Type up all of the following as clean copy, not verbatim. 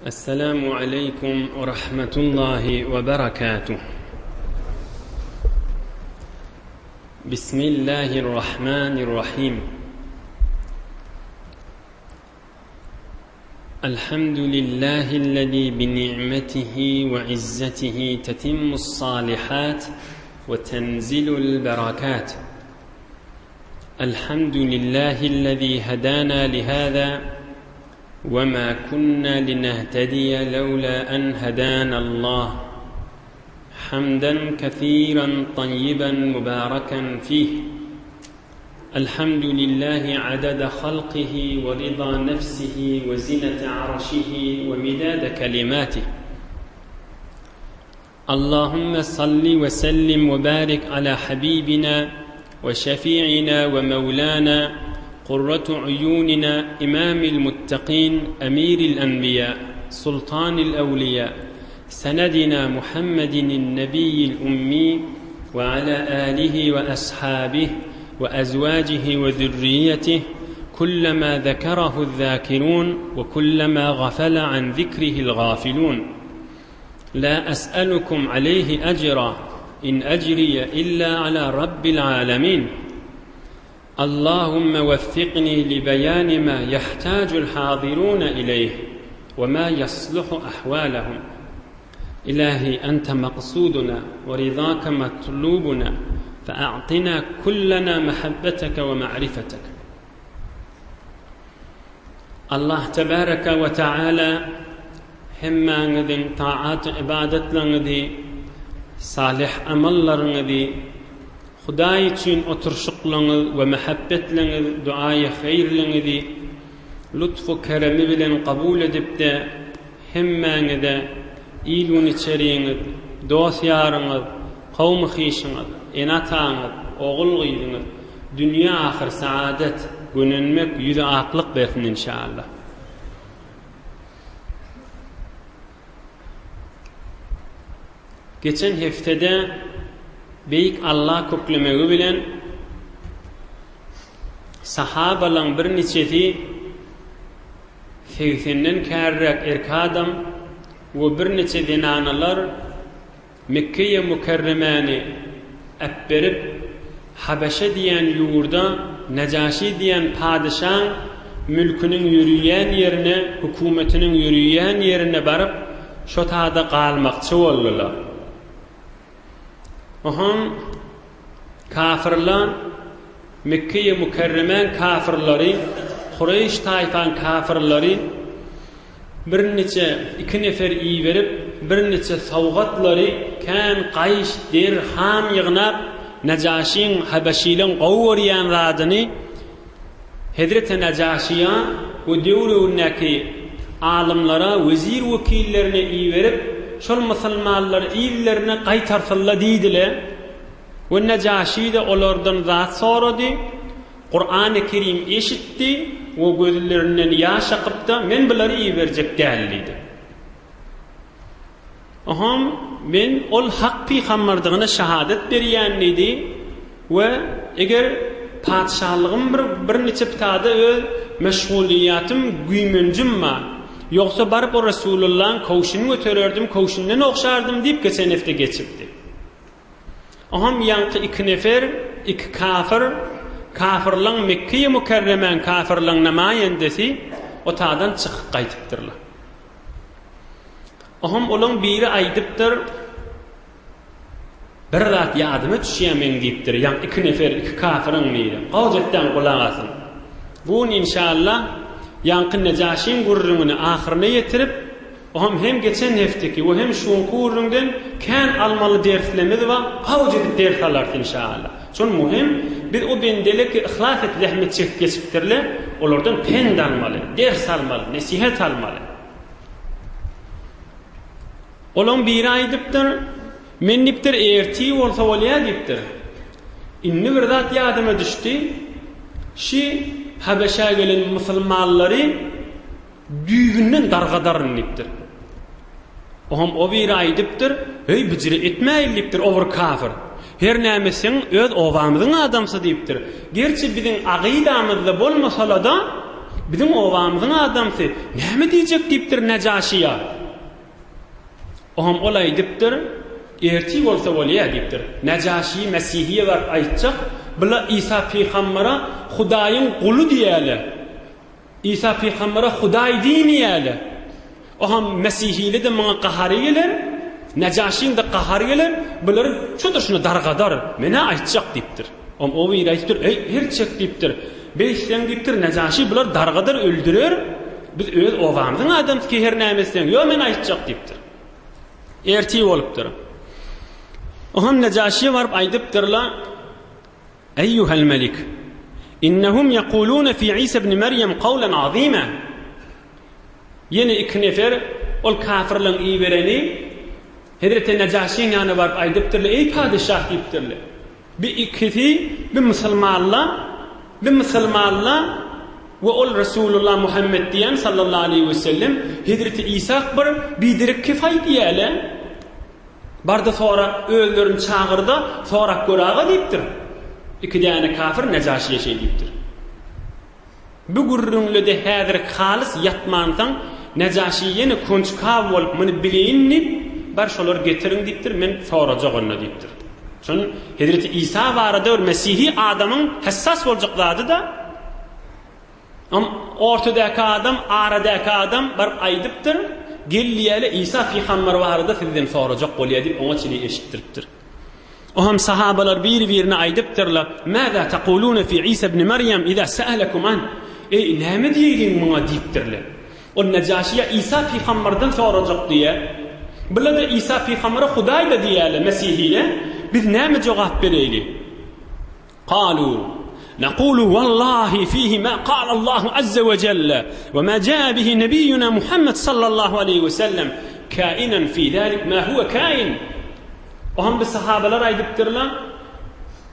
Esselamu aleýkum we rahmetullahi we berekatuh. Bismillahirrahmanirrahim. Elhamdülillahi'llezî bi ni'metihi we izzetihi tetimmus salihat we tenzilul berakat. Elhamdülillahi'llezî hedâna lihâzâ ve mâ kunnâ linehtediye levlâ en hedânallah. Hamden kesîren tayyiben mübâreken fîh. الحمد لله عدد خلقه ورضا نفسه وزنة عرشه ومداد كلماته اللهم صل وسلم وبارك على حبيبنا وشفيعنا ومولانا قرة عيوننا إمام المتقين أمير الأنبياء سلطان الأولياء سندنا محمد النبي الأمي وعلى آله وأصحابه وأزواجه وذريته كلما ذكره الذاكرون وكلما غفل عن ذكره الغافلون لا أسألكم عليه أجرا إن أجري إلا على رب العالمين اللهم وفقني لبيان ما يحتاج الحاضرون إليه وما يصلح أحوالهم إلهي أنت مقصودنا ورضاك مطلوبنا فأعطنا كلنا محبتك ومعرفتك Allah tebaraka we taala hemmäňiziň taat ybadatlaryňyzy, salyh amallaryňyzy, Hudaý üçin oturşyklaryňyz we mähebbetleňiz, duaýy haýyrlyňyzy lutfu keremi bilen kabul edipde hemmäňize il-gün içeriňiz, dost-ýaryňyz, kowmy-hyşyňyz, ene-ataňyz, ogul-gyzyňyz, dünýe-ahyr saadet, gönenmek, ýüzi aklyk bersin inşallah. Geçen heftede Beýik Allah köklemegi bilen sahabalaň birniçesi segsenden kärräk erk adam we birniçe zenanalar Mekgeýe Mükerremäni äpberip, Habeşe diýen ýurda Nejaşy diýen padyşaň mülküniň ýöriýän ýerine, hökümetiniň ýöriýän ýerine baryp, şo tada galmakçy boldular. Ohan kafyrlar, Mekgeýe Mükerremäň kafyrlary, Kureýş taýfaň kafyrlary Birniçe iki nefer iberip, birniçe sowgatlary, kän gaýyş, der, ham ýygnap, Nejaşyň, habeşileň gowy görýän zadyny Hezreti Nejaşyýa we döwregindäki alymlara, wezir-wekillerine iberip, şol musulmanlary yzlaryna gaýtarsylla diýdiler. We Nejaşy-da olardan zat sorady. Kurany Kerim eşitdi we gözlerinden ýaş akypda, Men bulary iberjek däl diýdi. Oham, Men ol hak pygamberdigine şahadat berýän diýdi we eger patyşalygym bir birniçe pitada öz meşgulyýatym, güýmenjim bar. Ýogsa baryp o Resulullahyň köwşüni götererdim, köwşünden ogşardym diýip geçen hepde geçipdi. Oňam ýaňky iki nefer, iki kafir, kafirlaň Mekgeýi Mükerremäň kafirlaň namaýendesi otadan çykyp gaýdypdyrlar. Oňam olaň biri aýdypdyr, Bir zat ýadyma düşýär meň diýipdir, ýaňky iki nefer, iki kafiryň biri. Gowja gulak asyň. Bu gün inşallah ýaňky Nejaşyň gürrüňini ahyryna ýetirip, Oňam hem geçen hefteki we hem şuňky gürrüňden kän almaly derslerimiz bar, gawja edip ders alarys inşallah. Şol muhim, biz o bendele ki yhlas edip zähmet çekip geçipdirler, olardan pent almaly, ders almaly, nesihat almaly. Olaň biri aýdypdyr, men diýipdir ertir bolsa bolýar diýipdir. Indi bir zat ýadyma düşdi, şi Habeşä gelen musulmanlary Düýbünden dargadaryn diýipdir. Oňam o biri aýdypdyr, Heý, bijire etmäýin diýipdir, o bir kafir. Her näme etseň, öz obamyzyň adamsy diýipdir. Gerçi biziň agydamyzda bolmasala-da, Biziň obamyzyň adamsy, näme diýjek diýipdir Nejaşyýa. Oňam ol aýdypdyr, Ertir bolsa bolýa diýipdir. Nejaşy Mesihiýe baryp aýtjak, Bula Isa pygambere Hudaýyň guly diýýäler. Isa pygambere Hudaý diýmeýärler. Oňam Mesihili-de muňa gahary geler, Nejaşyň-da gahary geler, bulary şo-da şuna dargadar, men-ä aýtjak diýipdir. Oňam o biri aýdypdyr, Eý, her çek diýipdir. Beýtseň diýipdir, Nejaşy bulary dargadar, öldürer. Biz öz obamyzyň adamsy ki her näme etseň, ýo men aýtjak diýipdir. Ertir bolupdyr. Oňam Nejaşyýa baryp aýdypdyrlar, Eýýuhel melik, innehum ýekulune fi Isa ibn Merýem kawlen azima. Ýene iki nefer ol kafirleň ibereni Hezreti Nejaşyň ýanyna baryp aýdypdyrlar, Eý padyşah diýipdirler. Bi ikisi bi musulmanla, bi musulmanla we ol Resulullah Muhammet diýen sallallahu aleýhi we sellem Hezreti Isa bir biderek kef aýdýarlar. Barda sorap özlerini çagyrda sorap gör aga diýipdir. Iki däne kafir Nejaşyýa şeý diýipdir. Bu gürrüňlede häzirki halys ýatmansoň, Nejaşy ýene konçkaw bolup muny bileýin diýip, bar şolary getiriň diýipdir, men sorajak onda diýipdir. Şon Hezreti Isa barada bir mesihi adamyň hassas boljak zady-da, Am ortadaky adam, aradaky adam baryp aýdypdyr, gel diýeli Isa pygamber barada sizden sorajak bolýar diýip oňa çenli eşitdiripdir. Oňam sahabalar bir-birine aýdypdyrlar, Mäzä takulune fi Isa ibn Merýem iza sa'alakum an? Eý, näme diýeýliň muňa diýipdirler. Ol Nejaşyýa Isa pygamberden sorajak diýýär. Bular-da Isa pygambere Hudaý-da diýýärler, mesihiler. Biz näme jogap bereýli? Kalu, Nekulu wallahi fihi ma kal Allahu azze we jelle we ma jaa bihi nebiyyuna Muhammed sallallahu aleyhi we sellem kainan fi zalik ma huwe kain. O hem bir sahabalar aýdypdyrlar,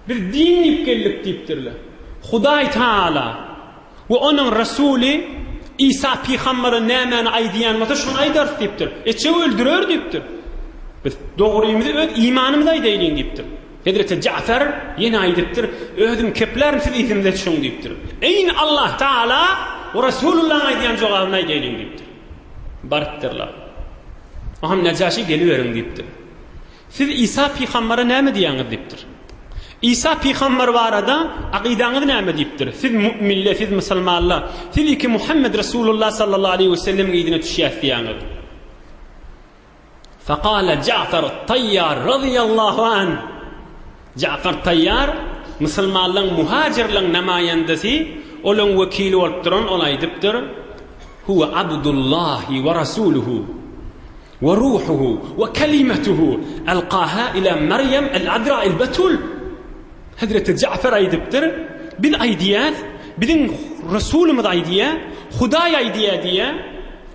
biz din diýip geldik diýipdirler. Hudaý Taala we onuň Resuly Isa pygambere nämäni aýdýan bolsa şony aýdarys diýipdir. Etjek öldürer diýipdir. Biz dogrymyzy öz imanymyzy aýdaýlyň diýipdir. Hezreti Ja'far ýene aýdypdyr, Özüm keplärin siz yzymda düşüň diýipdir. Eýni Allah Taala we Resulullahyň aýdýan jogabyny aýdaýlyň diýipdir. Barypdyrlar. Aham Nejaşy geliberiň diýipdir. Siz Isa pygambere näme diýýäňiz diýipdir. Isa pygamber barada akydaňyz näme diýipdir. Siz mu'minler, siz musulmanlar, siz iki Muhammed Resulullah sallallahu aleýhi we sellemiň yzyna düşýäs diýýäňiz. Fekale Ja'far Taýýar razyýallahu anh, Ja'far Taýýar musulmanlaryň muhajirleň namaýandasy, olaň wekili bolup duran ol aýdypdyr, Huwe abdullahi we rasuluhu we ruhuhu we kelimetuhu alkaha ila Merýem el-Adra'il Betul. Hezreti Ja'far aýdypdyr, Biz aýdýas, biziň Resulymyz aýdýar, Hudaý aýdýar diýýär,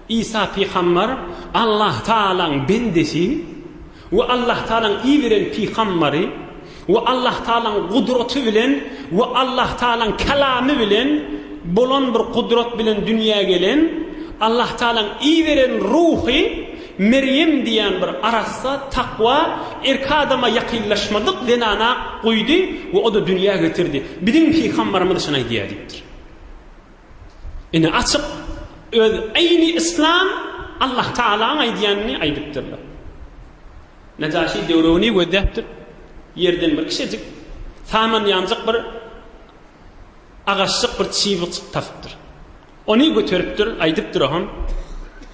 Isa pygamber Allah Tagalaň bendesi we Allah Tagalaň iberen pygamberi we Allah Tagalaň gudraty bilen we Allah Tagalaň kalamy bilen bolan bir gudrat bilen dünýä gelen Allah Tagalaň iberen ruhy Merýem diýen bir arassa, takwa, erki adama ýakynlaşmadyk zenana guýdy we o-da dünýä getirdi. Biziň pygamberimiz şuny aýdýar diýipdir. Ine açyk öz eýni yslam Allah Tagalaň aýdýanyny aýdypdyrlar. Nejaşy döwregini gözläpdir. Ýerden bir kişejik saman ýanjyk bir agaçjyk bir çybyjyk tapypdyr. Ony göteripdir, aýdypdyr oňa,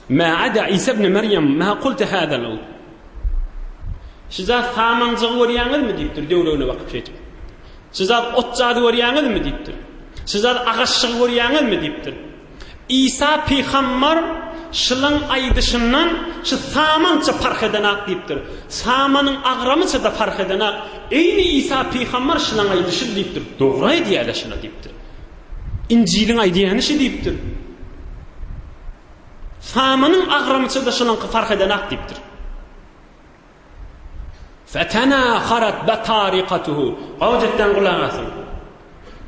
Ma ada Isa ibn Merýem ma kulte hadal. Şu zat samanjygy görýäňizmi diýipdir döwregine bakyp şeýdip. Şu zat otjady görýäňizmi diýipdir. Şu zat agaçjygy görýäňizmi diýipdir. Isa pygambar şylaň aýdyşyndan şu samança parh edenak diýipdir. Samanyň agramyça-da parh edenak. Eýni Isa pygambar şylaň aýdyşy diýipdir. Dogry aýdýar-da şyla diýipdir. Injiliň aýdýany şy diýipdir. Samanyň agramyça-da şylaňky parh edenak diýipdir. Fetenaharat betarikatuhu. Gawjetden gulak asyň.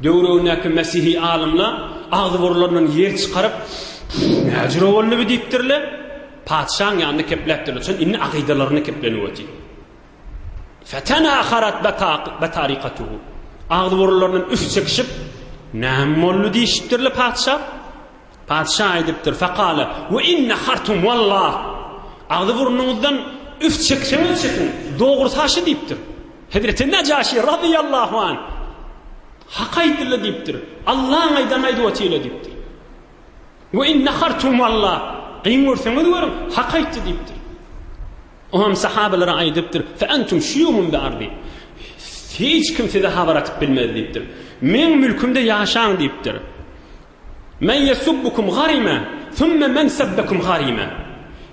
Döwregindäki mesihi alymlar agzy-burunlaryndan ýel çykaryp, Näjüre boldy bu diýipdirler. Patyşaň ýanynda kepläpdirler. Şol indi akydalaryny keplenip otyr. Fetenaharat betarikatuhu. Agzy-burunlaryndan üf çekişip, Näme boldy diýişipdirler patyşa. Patyşa aýdypdyr, Fekale, we in nehartum wallah. Agzy-burnuňyzdan üf çekseňiz çekiň, dogrusy aşy diýipdir. Hezreti Nejaşi razyýallahu anh Hak aýtdyla diýipdir. Allaň aýdanyny aýdyp otyla diýipdir. We in nehartum wallah. Gyn görseňiz görüň, hak aýtdy diýipdir. Oňam sahabalara aýdypdyr, Fe entum şuýuhum bi ardi. Hiç kim size habar atyp bilmez diýipdir. Meň mülkümde ýaşaň diýipdir. Men ýesubbukum garime, sümme men sebbekum garime.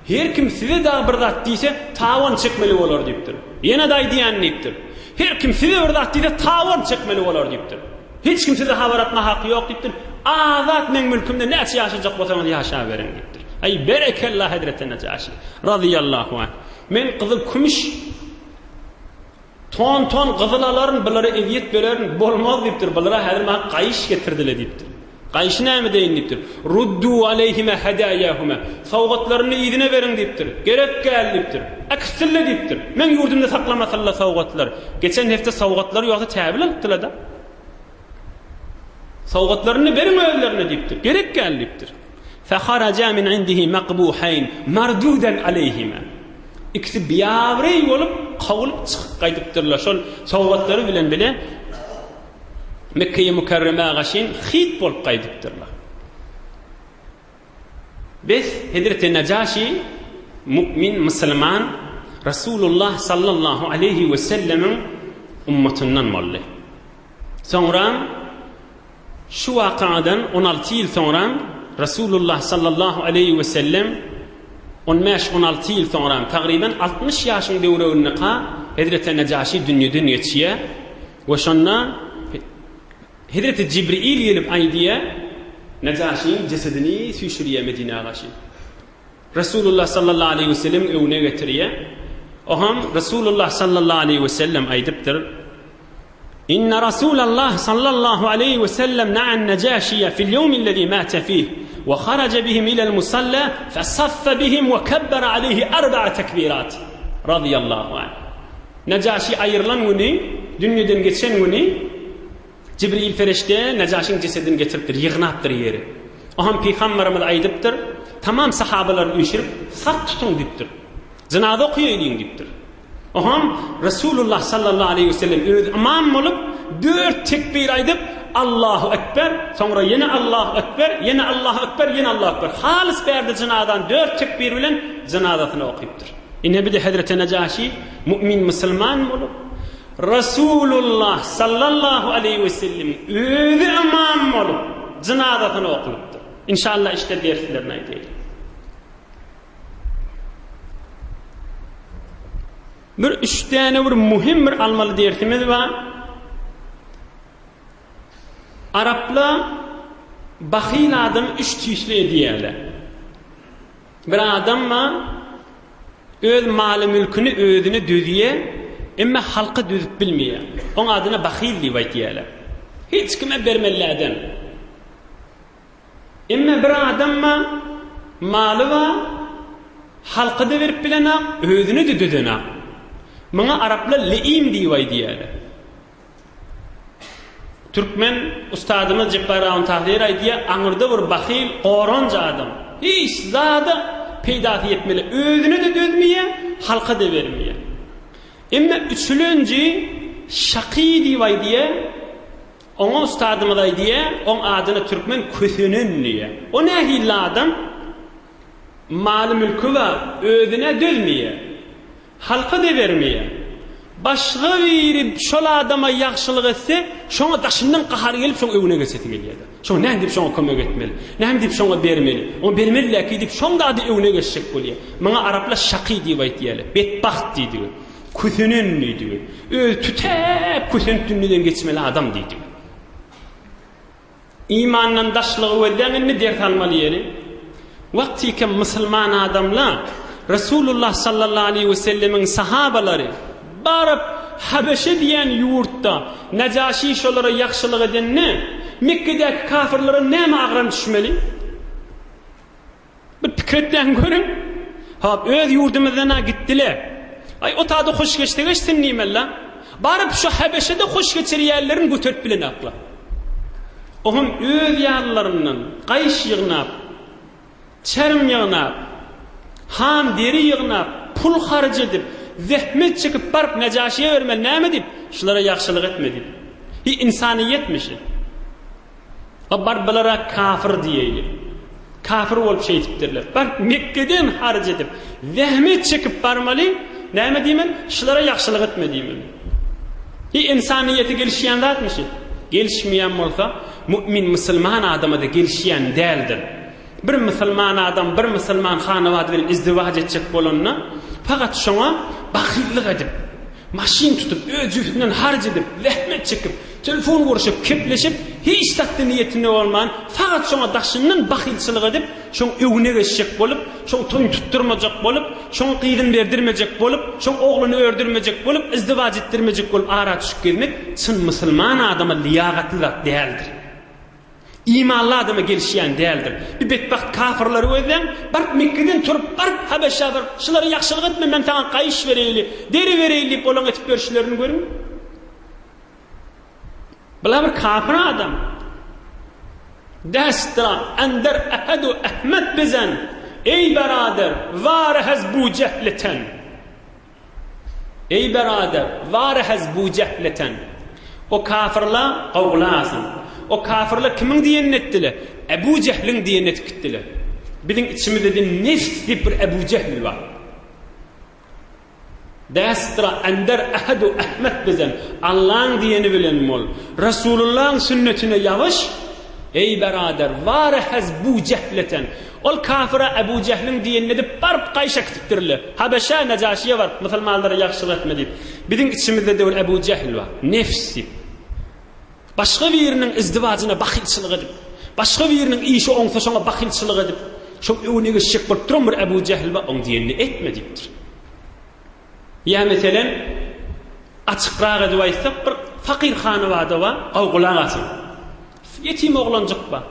Her kim size dagy bir zat diýse, tawan çekmeli bolar diýipdir. Ýene-de aýdýan diýipdir. Her kim size bir zat diýse, tawan çekmeli bolar diýipdir. Hiç kim size habar atma haky ýok diýipdir. Azat meň mülkümde näçe ýaşajak bolsaňyz ýaşaberiň diýipdir. Aý berekella hezreti Nejaşi razyýallahu anh. Men gyzyl kümüş ton ton gyzyl alaryn bulara ezýet bererin bolmaz diýipdir. Bulara häzir maňa gaýyş getirdile diýipdir. Gaýşy näme deýin diýipdir. Ruddu aleýhime hedaýahuma. Sowgatlaryny yzyna beriň diýipdir. Gerek däl diýipdir. Äkitsinle diýipdir. Meň ýurdumda saklamasynla sowgatlar. Geçen hepde sowgatlary ýogsa täbil alypdylar-da. Sowgatlaryny beriň özlerine diýipdir. Gerek däl diýipdir. Feharaja min indihi makbuhayn mardudan aleýhima. Ikisi biabraý bolup, kowulyp çykyp gaýdypdyrlar. Şol sowgatlary bilen bile Mekgeýi Mükerremä gaşyn hyt bolup gaýdypdyrlar. Bes, Hezreti Nejaşi mu'min, musulman Resulullah sallallahu aleýhi we sellemiň ummatyndan boldy. Soňra şu wakadan 16 ýyl soňra Resulullah sallallahu aleýhi we sellem 15-16 ýyl soňra, tagryban 60 ýaşyň döwregindeka Hezreti Nejaşi dünýeden geçýär. We şonda Hezreti Jibril gelip aýdýar, Nejaşyň jesedini süýşürýär Medinä garşy. Resulullah sallallahu aleýhi we sellemiň öňüne getirýär. Oňam Resulullah sallallahu aleýhi we sellem aýdypdyr, Inna Rasulallah sallallahu aleýhi we sellem na'an Nejaşiýe fil ýewmillezî mâte fîh we haraja bihim ilel musalla fesaffe bihim we kebbere aleýhi arba'a tekbirat. Radiyallahu anh. Nejaşy aýrylan güni, dünýeden geçen güni Jibril perişde Nejaşyň jesedini getiripdir, ýygnapdyr ýeri. Oňam pygamberimiz aýdypdyr, tamam sahabalary üýşürip, sap tutuň diýipdir. Jynaza okaýaýlyň diýipdir. Oňam Resulullah sallallahu aleýhi we sellem özi ymam bolup, dört tekbir aýdyp, Allahu ekber, soňra ýene Allahu ekber, ýene Allahu ekber, ýene Allahu ekber. Halys bärde jynazany dört tekbir bilen jynazasyny okypdyr. Ine bir-de Hezreti Nejaşi mu'min musulman bolup, Resulullah sallallahu aleýhi we sellemiň özi ymam bolup, jynazasyny okulypdyr. Inşallah işte derslerini aýdaýyn. Bir üç däne bir muhim bir almaly dersimiz bar. Araplar bahyl adamy üç tüýsli edýärler. Bir adam bar, öz maly-mülküni özüne düzýär, emma halka düzüp bilmeýär. Oň adyna bahyl diýip aýtýarlar. Hiç kime bermelilerden. Emma bir adam bar, maly bar, halka-da berip bilenok, özüne-de düzenok. Muňa araplar leim diýip aýdýarlar. Türkmen ustadymyz Jepbar Ahun Tahyr aýdýar, aňyrda bir bahyl, goranç adam. Hiç zada peýdasy ýetmeli. Özüne-de dözmeýär, halka-da bermeýär. Emma üçülenji şaky diýip aýdýar, oňa ustadymyz aýdýar, oň adyna türkmen kösenen diýýär. O nähili adam? Maly-mülki bar, özüne dözmeýär. Halka-da bermeýär. Başga biri şol adama ýagşylyk etse, şoňa daşyndan gahary gelip, şoň öňüne geçesi gelýär-de. Şoňa näme diýip şoňa kömek etmeli? Näme diýip şoňa bermeli? Oňa bermeli-läki diýip, şoň zady öňüne geçjek bolýar. Muňa araplar şaky diýip aýtýarlar. Betbagt diýdigi. Kösenen diýdigi. Özi tütäp kösenip dünýeden geçmeli adam diýdigi. Imandan daşlygy gözläň indi ders almaly ýeri. Wagtykem musulman adamlar Resulullah sallallahu aleýhi we sellemiň sahabalary baryp Habeşe diýen ýurtda Nejaşi şolara ýagşylyk edende Mekgedäki kafirlere näme agram düşmeli? Bir pikir etmäň görüň. Hop, öz ýurdumyzdan-a gitdiler. Aý, o tada hoş geçse geçsin diýmeli-la. Baryp şu Habeşede hoş geçirýänlerini göterip bilenoklar. Oňam öz ýalylaryndan gaýyş ýygnap. Çerim ýygnap, han deri ýygnap, pul harç edip, zähmet çekip baryp Nejaşyýa bermeli näme diýip, şulara ýagşylyk etme diýip. Hi ynsanyýetmi şi? A bar bulara kafir diýeýli. Kafir bolup şeýdipdirler. Baryp Mekgeden harç edip, zähmet çekip barmaly, näme diýmeli? Şulara ýagşylyk etme diýmeli. Hi ynsanyýete gelişýän zatmy şi? Gelişmeýän bolsa, mu'min musulman adama-da gelişýän däldir. Bir musulman adam bir musulman hanabady bilen izdiwaç etjek bolanda, fakat şoňa bahyllyk edip, maşyn tutup, öz jübüsinden harç edip, zähmet çekip, telefon görüşip, kepleşip, hiç zatda niýetinde bolman, fakat şoňa daşyndan bahylçylyk edip, şoň öňüne geçjek bolup, şoň toýuny tutdurmajak bolup, şoň gyzyny berdirmejek bolup, şoň ogluny ördürmejek bolup, izdiwaç etdirmejek bolup ara düşüp gezmek çyn musulman adama lyýagatly zat däldir. Imanly adama gelişýän däldir. Bir betbagt kafyrlary gözläň, baryp Mekgeden turup, baryp Habeşä baryp, şulara ýagşylyk etme, men saňa gaýyş bereýli, deri bereýli diýip olaň etip ýörüşlerini görüň. Bular bir kafir adam. Destra ender ehedu Ahmet bizen, eý berader, warehez bu jehliten. Eý berader, warehez bu jehliten. O kafirla gowy gulak asyň. O kafirler kimiň diýenini etdiler? Ebu Jehliň diýenini etip gitdiler. Biziň içimizde-de nefs diýip bir Ebu Jehl bar. Destra ender ehedu Ahmet bizen. Allaň diýeni bilen bol. Resulullaň sünnetine ýabyş. Eý berader, warehez bu jehleten. Ol kafyra Ebu Jehliň diýenini edip baryp gaýyş äkitipdirler. Habeşä, Nejaşyýa baryp, musulmanlara ýagşylyk etme diýip. Biziň içimizde-de bir Ebu Jehl bar. Nefs diýip. Başga biriniň izdiwajyna bahylçylyk edip, başga biriniň işi oňsa şoňa bahylçylyk edip, şoň öňüne geçjek bolup duran bir Ebu Jehl bar, oň diýenini etme diýipdir. Ýa meselem, açykrak edip aýtsak, bir fakyr hanabada bar, gowy gulak asyň. Ýetim oglanjyk bar.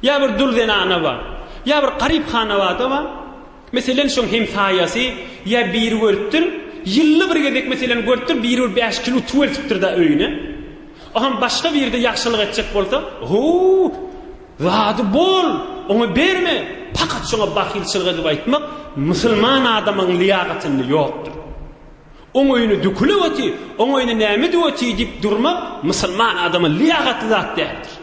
Ýa bir dul zenana bar. Ýa bir garyp hanabada bar. Meselem, şoň hemsaýasy ýa biri görüpdir, ýylda bir gezek meselem görüpdir, biri bir bäş kilo tüwi eltipdir-de öýüne. O hem başga birde ýagşylyk etjek bolsa, Ho, zady bol, oňa berme, pakat şoňa bahylçylyk edip aýtmak musulman adamyň lyýagatynda ýokdur. Oň öýüne dökülip oty, oň öýüne näme edip oty diýip durmak musulman adama lyýagatly zat däldir.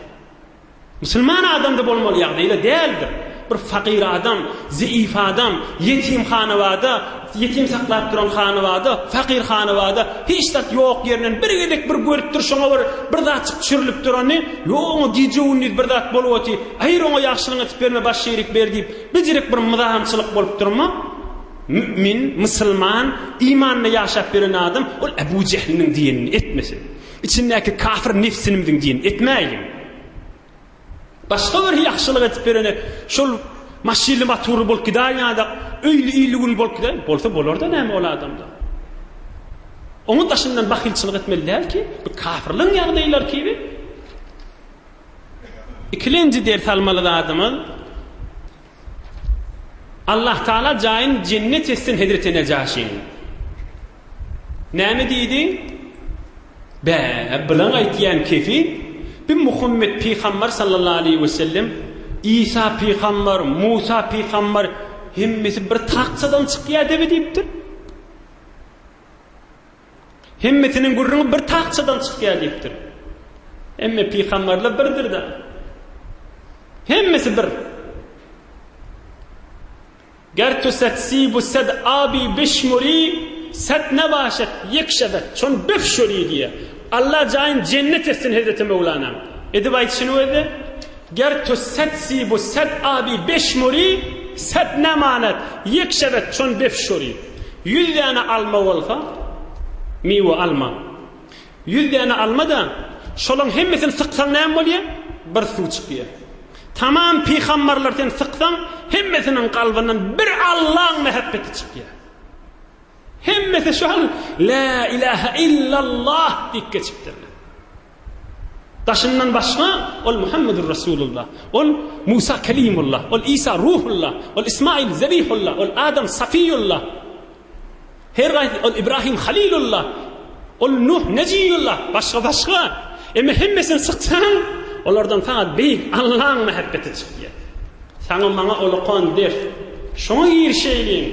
Musulman adamda bolmaly ýagdaýla däldir. Bir fakyr adam, zeýif adam, ýetim hanabada, ýetim saklap duran hanabada, fakyr hanabada hiç zat ýok ýerinden bir gezek bir görüpdir şoňa bir bir zatjyk düşürilip durany, ýok oňa gije-gündiz bir zat bolup oty, aýyr oňa ýagşylygyňy etip berme baş şerik ber diýip, bijirek bir myzamçylyk bolup durma. Mümin, musulman, imanda ýaşap ýören adam ol Ebu Jehliniň diýenini etmesin. Içindäki kafir nefsinimiziň diýenini etmäýliň. Başga bir ýagşylyk edip berene şol maşynly motorly bolup gidäýýädik, öýli illi gün bolup gidäý, bolsa bolarda näme ol adamda. Oňa daşyndan bahylçylyk etmeli däl ki, bu kafirligiň ýagdaýlary kibi. Ikilenji ders almaly zadymyz Allah Taala jaýyny jennet etsin Hezreti Nejaşynyň. Näme diýdi? Bä, bilaň aýtýan kefi, bi Muhammet pygambar sallallahu aleýhi we sellem, Isa pygambar, Musa pygambar hemmesi bir takçadan çykýar debe diýipdir. Hemmesiniň gürrüňi bir tagçadan çykýar diýipdir. Hemme pygamberler birdir-de. Hemmesi bir. Ger tu sed sibu sed abi bişmuri sed nebaşet ýek şebet çon bifşuri diýýär. Allah jaýyn jennet etsin Hezreti Möwlanaň. Edip aýdyşyny gözle. Ger tu sed sibu sed abi beşmuri sed nemanet ýek şebet çon befşuri. Ýüz däne alma bolsa, miwe alma. Ýüz däne alma-da, şolaň hemmesini syksaň näme bolýar? Bir suw çykýar. Tamam pygambarlar sen syksaň, hemmesiniň kalbyndan bir Allaň mähebbeti çykýar. Hemmesi şol La ilahe illallah diýip geçipdirler. Daşyndan başga ol Muhammedur Rasulullah, ol Musa Kelimullah, ol Isa Ruhullah, ol Ismail Zebihullah, ol Adam Safiýullah. Her gaýsy ol Ibrahim Halilullah, ol Nuh Nejiyullah, başga başga. Emma hemmesini syksaň, olardan saňa beýik Allaň mähebbeti çykýar. Saňa maňa ulakan ders. Şoňa girişeýliň.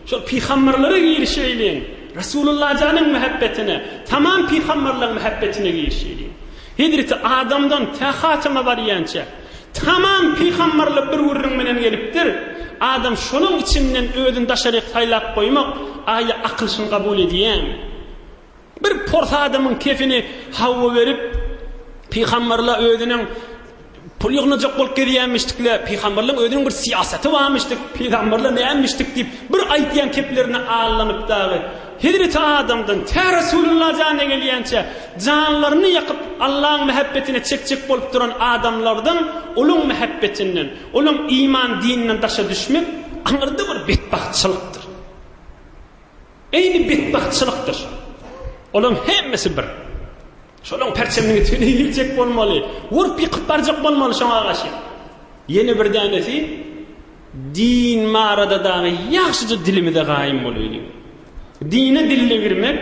Şol pygamberlere girişeýliň. Resulullah janyň mähebbetine, tamam pygamberleň mähebbetine girişeýliň. Hezreti Adamdan tä Hatama barýança, tamam pygamberler bir gürrüň menen gelipdir. Adam şolaň içinden özüni daşaryk saýlap goýmak, aýa akyl şuny kabul edýämi? Bir pors adamyň kefini Hawwa berip, pygamberler özüniň pul ýygnajak bolup gezýänmişdikle, pygamberleň özüniň bir syýasaty barmyşdyk, pygamberler nämişdik diýip, bir aýtýan keplerine allanyp dagy, Hezreti Adamdan tä Resulullah jana gelýänçä janlaryny ýakyp Allaň mähebbetine çekjek bolup duran adamlardan olaň mähebbetinden, olaň iman dininden daşa düşmek aňyrda bir betbagtçylykdyr. Eýni betbagtçylykdyr. Olaň hemmesi bir. Şolaň perçeminiň içine girjek bolmaly. Urup ýykyp barjak bolmaly şoňa garşy. Ýene bir dänesi din barada dagy ýagşyja dilimize gaýym bolaýlyň. Dine dille girmek,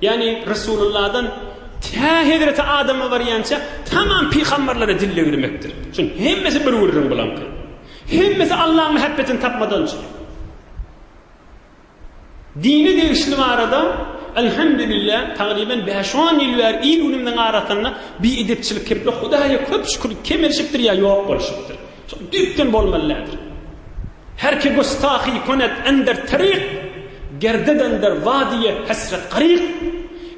ýagny Resulullahdan tä hezreti Adama barýança tamam pygamberlere dille girmekdir. Çünki hemmesi bir gürrüň bulaňky. Hemmesi Allaň mähebbetini tapmadan üçin. Dine degişli barada Elhamdülillah tagryban bäş-on ýyl bäri il-günümiziň arasynda biedepçilik kepli Hudaýa köp şükür kemelişipdir ýa ýok boluşypdyr. Şol düýpden bolmaly däldir. Her ki gustahi konet ender taryk, gerded ender wadiýe hesret garyk.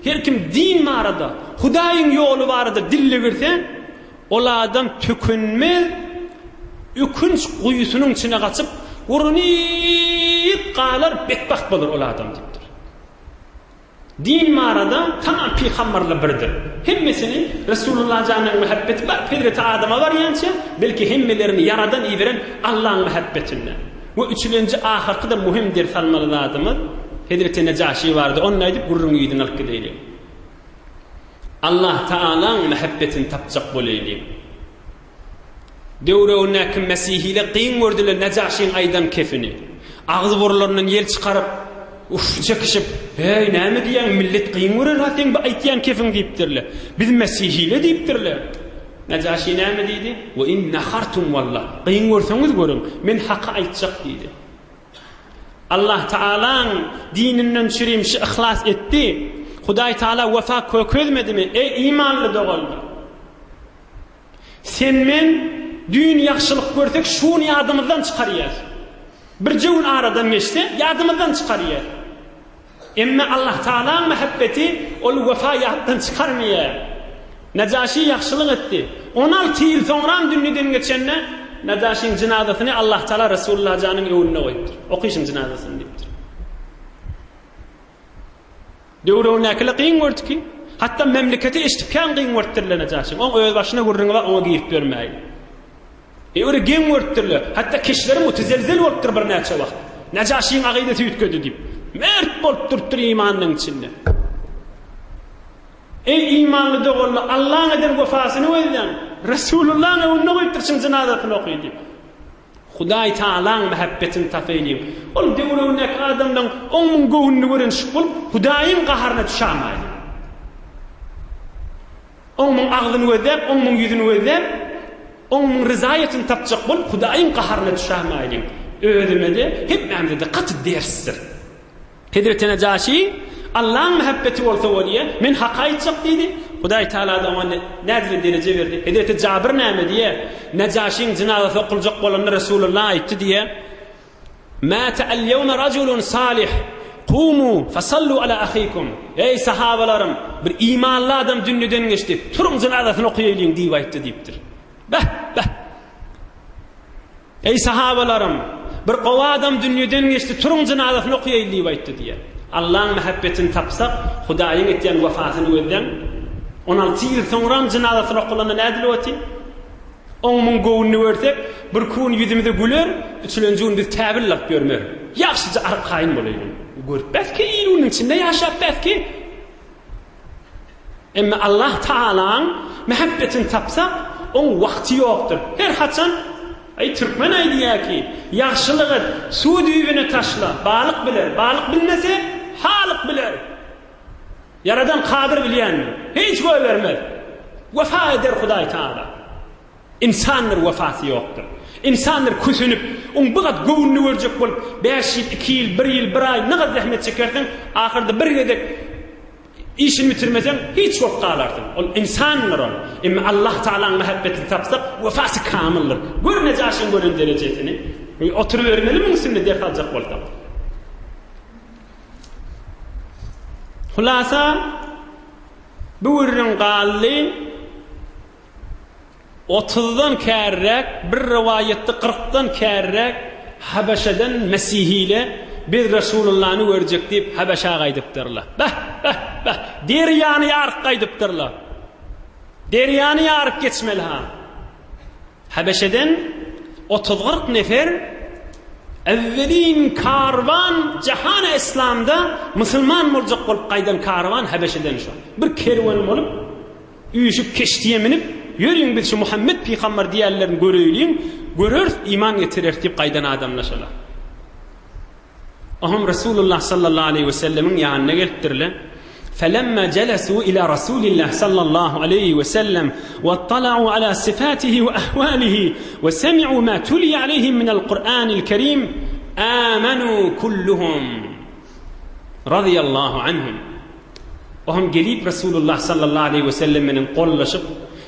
Her kim din barada, Hudaýyň ýoly barada dille girse, Ol adam tükenmez ökünç guýusynyň içine gaçyp, gurunyp galar, betbagt bolar ol adam diýipdir. Din barada tamam pygamberler birdir. Hemmesini Resulullah janyň mähebbeti bar, hezreti Adama barýança, belki hemmelerini ýaradan iberen Allaň mähebbetinde. We üçülenji ahyrky-da muhim ders almaly zadymyz, hezreti Nejaşi barada, ony aýdyp gürrüňi yzyna alyp gideýliň. Allah Tagalaň mähebbetini tapjak bolaýlyň. Döwregindäki mesihiler kyn gördüler Nejaşyň aýdan kefini. Agyz-burunlaryndan ýel çykaryp, uf çekişip, Heý, näme diýýäň, millet kyn görer-ha seň bu aýtýan kefiň diýipdirler. Biz mesihiler diýipdirler. Nejaşy näme diýdi? We in nahartum wallah. Kyn görseňiz görüň, men haky aýtjak diýdi. Allah Tagalaň dininden çürimşi yhlas etdi. Hudaý Tagala wefa kökezmedimi, eý imanly doganlar? Sen men düýn ýagşylyk görsek şu gün ýadymyzdan çykarýas. Birje gün aradan geçse ýadymyzdan çykarýas. Emme Allah Tagalaň mähebbeti ol wefa ýatdan çykarmaýar. Nejaşy ýagşylyk etdi. 16 ýyl soňram dünýeden geçende Nejaşyň jynazasyny Allah Tagala Resulullah janyň öňünde goýupdyr. Okyşyň jynazasyny diýipdir. Döwregindäkiler kyn gördi ki, hatda memleketi eşidip kän kyn görüpdirler Nejaşyň. Oň öz başyna gürrüňi bar, oňa girip ýörmäýin. Öwre geň görüpdirler. Hatda keşleri mütezelzel bolupdyr birnäçe wagt. Nejaşyň akydasy üýtgedi diýip. Mert bolup durupdyr imanynyň içinde. Eý imanly doganlar, Allaň eden wefasyny gözläň. Resulullaň öňünde goýupdyr şuň jynazasyny oky diýip. Hudaý Tagalaň mähebbetini tapaýlyň. Ol döwregindäki adamlaň oň-muň göwnüni görenşik bolup, Hudaýyň gaharyna düşämaýlyň. Oň-muň agzyny gözläp, oň-muň ýüzüni gözläp, oň-muň ryzaýatyny tapjak bolup, Hudaýyň gaharyna düşämaýlyň. Özüme-de, hemmämize-de gaty dersdir. Hezreti Nejaşy, Allaň mähebbeti bolsa bolýa, men haky aýtjak diýdi. Hudaý Tagala-da oňa nädire dereje berdi. Hezreti Jabyr näme diýýär? Nejaşyň jynazasy okuljak bolanda Resulullah aýtdy diýýär. Mâte al-ýewme rajulun salih, kumu fasallu ala ahikum. Eý sahabalarym, bir imanly adam dünýeden geçdi, turuň jynazasyny okaýalyň diýip aýtdy diýipdir. Beh, beh. Eý sahabalarym, bir gowy adam dünýeden geçdi, turuň jynazasyny okaýaly diýip aýtdy diýýär. Allaň mähebbetini tapsak, Hudaýyň etýän wefasyny gözläň. 16 ýyl soňram jynazasyny okalanda nädilip otyr? Oň-muň göwnüni görsek, birki gün ýüzümize güler, üçülenji gün biz täbil alyp ýörmeris. Ýagşyja arkaýyn bolaýlyň. Görüp bäs ki, il-günüň içinde ýaşap bäs ki. Emma Allah Tagalaň mähebbetini tapsak, oň wagty ýokdur. Her haçan, aý, türkmen aýdýar ki, ýagşylyk et, suw düýbüne taşla, balyk biler, balyk bilmese, Halyk biler. Ýaradan Kadyr bilýändir. Hiç goýbermez. Wefa eder Hudaý Tagala. Ynsandyr wefasy ýokdur. Ynsandyr kösenip, oň bir gat göwnüni görjek bolup, bäş ýyl, iki ýyl, bir ýyl, bir aý nagat zähmet çekersiň, ahyrda bir gezek işini bitirmeseň, hiç bolup galarsyň. Ol ynsandyr ol. Emma Allah Tagalaň mähebbetini tapsak, wefasy kamyldyr. Gör Nejaşyň gören derejesini. Oturybermeli muň üstünde ders aljak bolsak. Hulasa, bu gürrüň galdy. Otuzdan kärräk, bir rowaýatda kyrkdan kärräk Habeşeden mesihile biz Resulullany görjek diýip Habeşä gaýdypdyrlar. Beh, beh, beh! Derýany ýaryp gaýdypdyrlar. Derýany ýaryp geçmeli-ha. Habeşeden otuz-kyrk nefer äwwelin karwan jahana yslamda musulman boljak bolup gaýdan karwan Habeşeden şo. Bir kerwen bolup üýşüp keştiýe münüp, ýörüň biz şu Muhammet pygamber diýenlerini göreýliň, göreris, iman getireris diýip gaýdan adamlar şolar. Oňam Resulullah sallallahu aleýhi we sellemiň ýanyna gelipdirler. Felemma jelesu ila Rasulillah sallallahu aleýhi we sellem we tala'u ala sifatihi we ahwalihi we semi'u ma tuliya aleýhim minel Kur'anil Kerim amanu kulluhum radiyallahu anhum. Oňam gelip Resulullah sallallahu aleýhi we sellem bilen gollaşyp,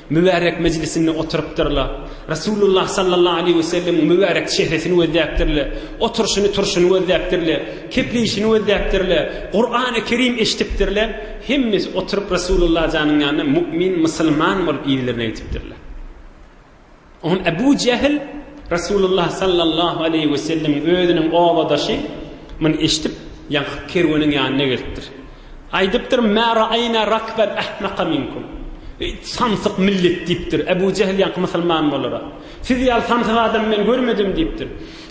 mübärek mejlisinde oturypdyrlar. Resulullah sallallahu aleýhi we sellemiň mübärek çehresini gözläpdirler, oturyşyny, turşuny gözläpdirler, kepleýşini gözläpdirler, Kurany Kerim eşidipdirler. Hemmesi oturyp Resulullah janyň ýanynda mu'min, musulman bolup yzlaryna gidipdirler. Oňa Ebu Jähil Resulullah sallallahu aleýhi we sellemiň özüniň obadaşy muny eşidip, ýaňky kerweniň ýanyna gelipdir. Aýdypdyr, Mä ra'aýna rakban ahmaka minkum. Eý, samsyk millet diýipdir. Ebu Jähil ýaňky musulman bolara. Siz ýaly samsyk adamy men görmedim diýipdir.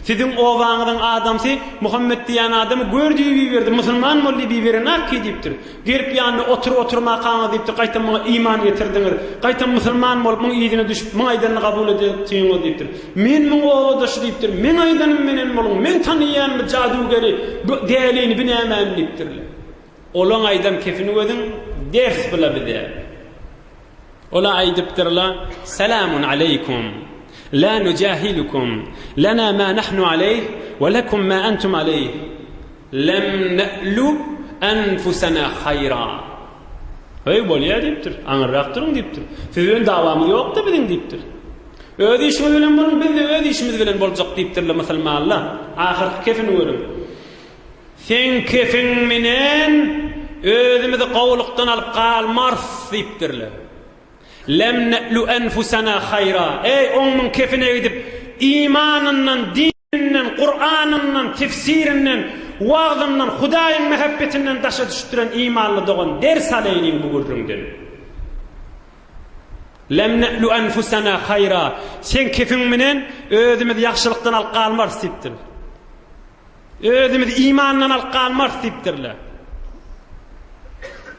Siziň obaňyzyň adamsy Muhammet diýen adamy gör diýip iberdi, musulman bol diýip iberenakki diýipdir. Gelip ýanynda otur oturmakaňyz diýipdir, gaýtam muňa iman getirdiňiz, gaýtam musulman bolup muň yzyna düşüp, muň aýdanyny kabul edipsiňiz diýipdir. Men muň obadaşy diýipdir, meň aýdanym menen boluň, men tanaýan bu jadugeri, bu dälini, bu nämäni diýipdirler. Olaň aýdan kefini gözüň ders bula bize. Ola aýdypdyrlar, Salamun aleýkum, la nujahilukum, lana ma nahnu aleýh, we lekum ma entum aleýh. Lem ne'lu enfusena haýra. Heý, bolýa diýipdir. Aňyrrak duruň diýipdir. Siz bilen dawamyz ýok-da biziň diýipdir. Öz işiňiz bilen boluň, biz-de öz işimiz bilen boljak diýipdirler musulmanlar. Ahyrky kefini görüň. Seň kefiň menen özümizi gowulykdan alyp galmarys diýipdirler. Lem ne'lu enfusena haýra. Eý, oň-muň kefine gidip, imanyndan, din Dininden, Kuranyndan, tefsirinden, wagzyndan, Hudaýyň mähebbetinden daşa düşüpdiren imanly dogan ders alaýlyň bu gürrüňden. Lem ne'lu enfusena haýra. Seň kefiň menen özümizi ýagşylykdan alyp galmarys diýipdir. Özümizi imandan alyp galmarys diýipdirler.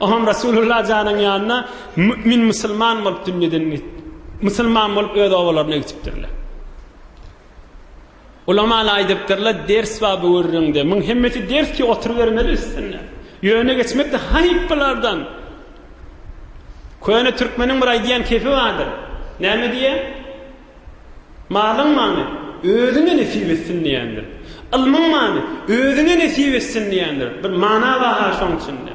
Oňam Resulullah janyň ýanyna mümin musulman bolup dünýeden musulman bolup öz obalaryna gitipdirler. Ulamalar aýdypdyrlar, ders bar bu gürrüňde. Muň hemmesi ders ki oturybermeli üstünde. Ýöne geçmek-de haýyp bulardan. Köne türkmeniň bir aýdýan kefi bardyr. Näme diýýär? Malyň many özüňe nesip etsin diýendir. Ylmyň many özüňe nesip etsin diýendir. Bir mana bar-ha şoň içinde.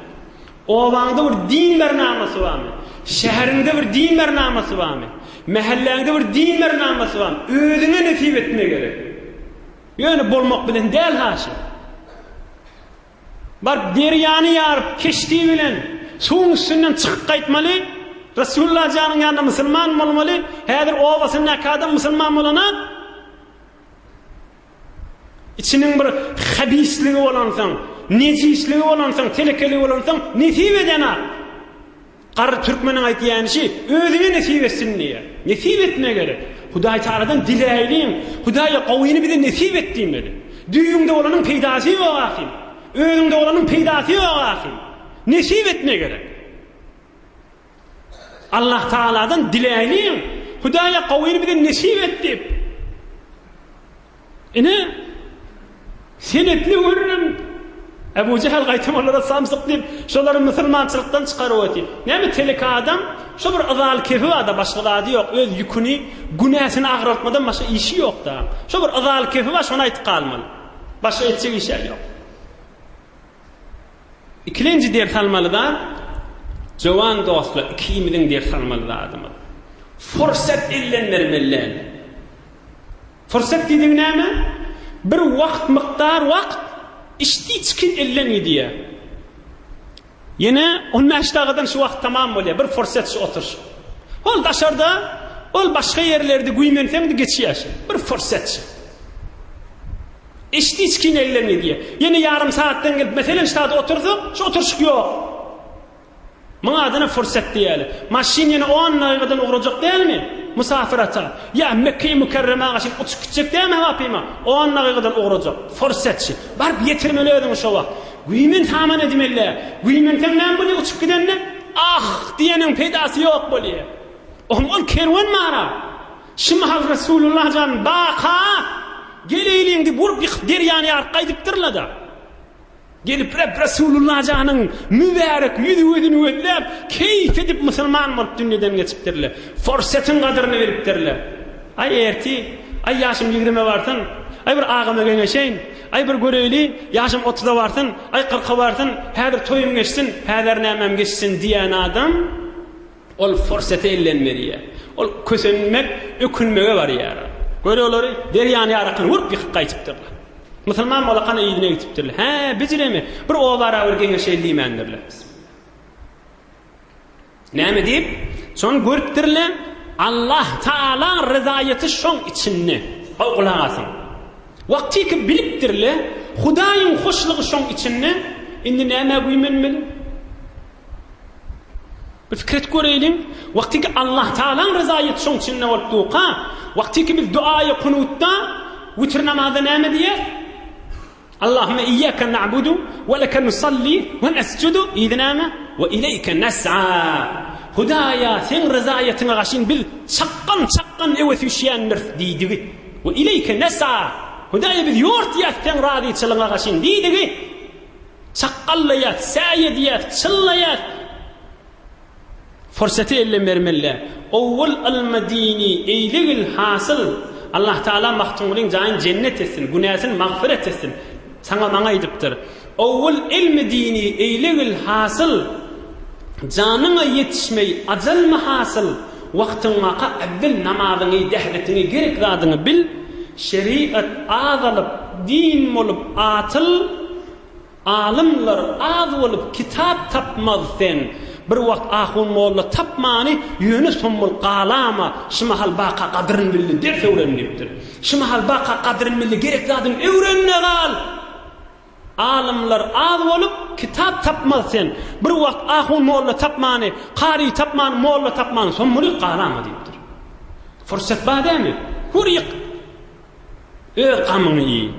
Obaňda bir din bernamasy barmy? Şäheriňde bir din bernamasy barmy? Mähelläňde bir din bernamasy barmy? Özüňe nesip etme gerek. Ýöne bolmak bilen däl haşy. Baryp derýany ýaryp keşdi bilen suwuň üstünden çykyp gaýtmaly. Resulullah janyň ýanynda musulman bolmaly. Häzir obasyndaky adam musulman bolana Içiniň bir habisligi bolansoň, nejisligi bolansoň, telekeligi bolansoň nesip edenak. Garry türkmeniň aýtýany şi, özüňe nesip etsin diýýär. Nesip etme gerek. Hudaý Tagaladan diläýliň. Hudaýa gowyny bize nesip et diýmeli. Düýüňde bolanyň peýdasy ýok ahym. Özüňde bolanyň peýdasy ýok ahym. Nesip etme gerek. Allah Tagaladan diläýliň, Hudaýa gowyny bize nesip et diýip. Ine, senetli gürrüň. Ebu Jehel gaýtam olara samsyk diýip, şolary musulmançylykdan çykaryp otyr. Näme teleke adam, şo bir yzaly kefi bar-da, başga zady ýok, öz ýüküni, günäsini agraltmadan başga işi ýok-da. Şo bir yzaly kefi bar, şony aýtyp galmaly. Başga etjek işi ýok. Ikilenji ders almaly zat, jowan dostlar, ikimiziň ders almaly zadymyz. Fursat elden bermeli däl. Fursat diýdigi näme? Bir wagt mukdar wagt içdi-içgin elden gidýär. Ýene on bäş dagadan şu wagt tamam bolýar. Bir fursat şu oturyş. Ol daşarda, ol başga ýerlerde güýmenseň-de geçýär şu. Bir fursat şu. Içdi-içgin elden gidýär. Ýene ýarym sagatdan gelip, meselem, ştada otursak, şu oturyşyk ýok. Muň adyna fursat diýýärler. Maşyn ýene on dagygadan ugrajak dälmi? Musafir ata. Ýa Mekge-i Mükerremä gaşyn uçup gitjek dälmi hawapyma? On dagygadan ugrajak. Fursatçy. Baryp ýetirmeli özüňi şo wagt. Güýmen saman edimeli-dä. Güýmenseň näme bolýar uçup gidende? Ah! diýeniň peýdasy ýok bolýar. Ohm ol kerwen bar-a. Şu mahal Resulullah jan baka geleýliň diýip urup ýykyp derýany ýaryp gaýdypdyrlar-da. Gelip Reb Resulullah janyň mübärek ýüzi-gözüni gözläp, keýp edip musulman bolup dünýeden geçipdirler. Forsetyň gadyryny bilipdirler. Aý ertir, aý ýaşym ýigrimä barsyn, aý bir agama geňeşeýin, aý bir göreýli, ýaşym otuza barsyn, aý kyrka barsyn, häzir toýum geçsin, häzir nämäm geçsin diýen adam, Ol furseti elden berýär. Ol kösenmek, ökünmege barýar. Gör olary, derýany ýarakyny urup ýykyp gaýtypdyrlar. Musulman bolakana yzyna gitipdirler. Hä, bijiremi? Bir obara bir geňeşeýli diýmändirler. Näme diýip? Şony görüpdirler. Allah Taalaň ryzaýaty şoň içinde. Gowy gulak asyň. Wagtyky bilipdirler, Hudaýyň hoşlugy şoň içinde. Indi nämä güýmenmeli? Bir pikir edip göreýliň, wagtyky Allah Tagalaň ryzaýaty şoň içinde bolup durka, wagtyky biz duaýy kunutda, witr namazda näme diýýäs? Allahümme iyyake na'budu we leke nusalli we nesjudu, yzy näme? We ileýke nes'a. Hudaýa, seň ryzaýatyňa gaşyn biz çakgan-çakgan öwe süýşýändiris diýdigi. We ileýke nes'a. Hudaýa biz ýortýas seň razyçylygyňa gaşyn diýdigi. Çakgallaýas, säý edýäs, çyllaýas. Fursaty elden bermeli. Owwal ylmy dini eýlegil hasyl. Allah Taala Magtymgulyň jaýyny jennet etsin, günäsini magfyret etsin. Saňa maňa aýdypdyr. Owwal ylmy dini eýlegil hasyl. Janyňa ýetişmeý ajalmy hasyl. Wagtyň waka äwwel namazyňy, dähretiňi, gerek zadyňy bil. Şerigat azalyp, din bolup atyl. Alymlar az bolup kitap tapmaz sen. Bir wagt ahun molla tapmany ýöne sommul galama şu mahal baka gadyryn bildi ders öwren diýipdir. Şu mahal baka gadyryn bildi gerek zadyňy öwrende gal. Alymlar az bolup kitap tapmaz sen. Bir wagt ahun molla tapmany, kary tapmany, molla tapmany sommul galama diýipdir. Fursat bar dämi? Hur ýyk. Öz gamyňy iý.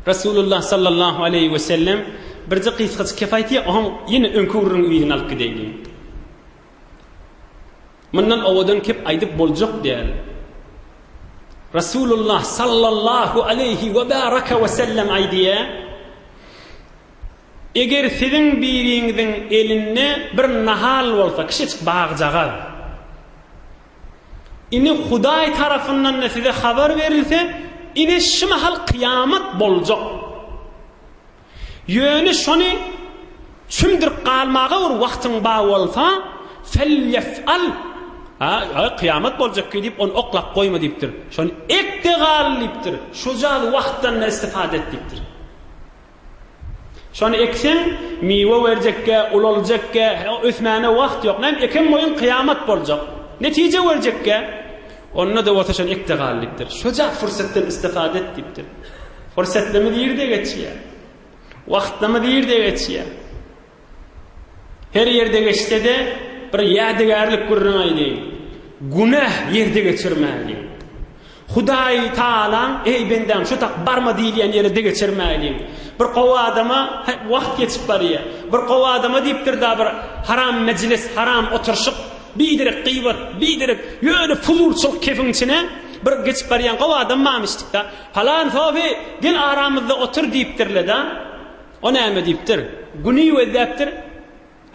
Resulullah sallallahu aleýhi we sellem birje gysgajyk kep aýtýar, oňam ýene öňki gürrüňiň yzyny alyp gideýliň. Mundan owadan kep aýdyp boljak däl. Resulullah sallallahu aleýhi we baraka we sellem aýdýar, Eger siziň biriňiziň elinde bir nahal bolsa, kiçijik bagjagaz, Ine Hudaý tarapyndan-da size habar berilse, ine şu mahal kyýamat boljak. Ýöne şony çümdürip galmaga bir wagtyň bar bolsa, felyef'al, ha, kyýamat boljak diýip, ony oklap goýma diýipdir. Şony ek-de gal diýipdir. Şojal wagtdan-da istifade et diýipdir. Şony ekseň, miwe berjekge, ulaljakge, ösmäne wagt ýok. Näme eken goýun kyýamat boljak. Netije berjekge. Onda-da bolsa şony ekde gal diýipdir. Şoja fursatdan istifade et diýipdir. Fursatlarymyz irde geçýär. Wagtlarymyz irde geçýär. Her ýerde geçse-de, bir ýadygärlik gürrüň aýdaýyn. Günäh ýerde geçirmäliň. Hudaý Tagalaň, Eý, bendäm, şu tak barma diýilýän ýere-de geçirmäliň. Bir gowy adama, he, wagt geçip barýar. Bir gowy adama diýipdir-da bir haram mejlis, haram oturyşyk, biderek gybat, biderek, ýöne fuzulçylyk kefiň içine bir geçip barýan gowy adam barmyşdyk-da. Palan sofy, gel aramyzda otur diýipdirler-de. O näme diýipdir? Güni gözläpdir.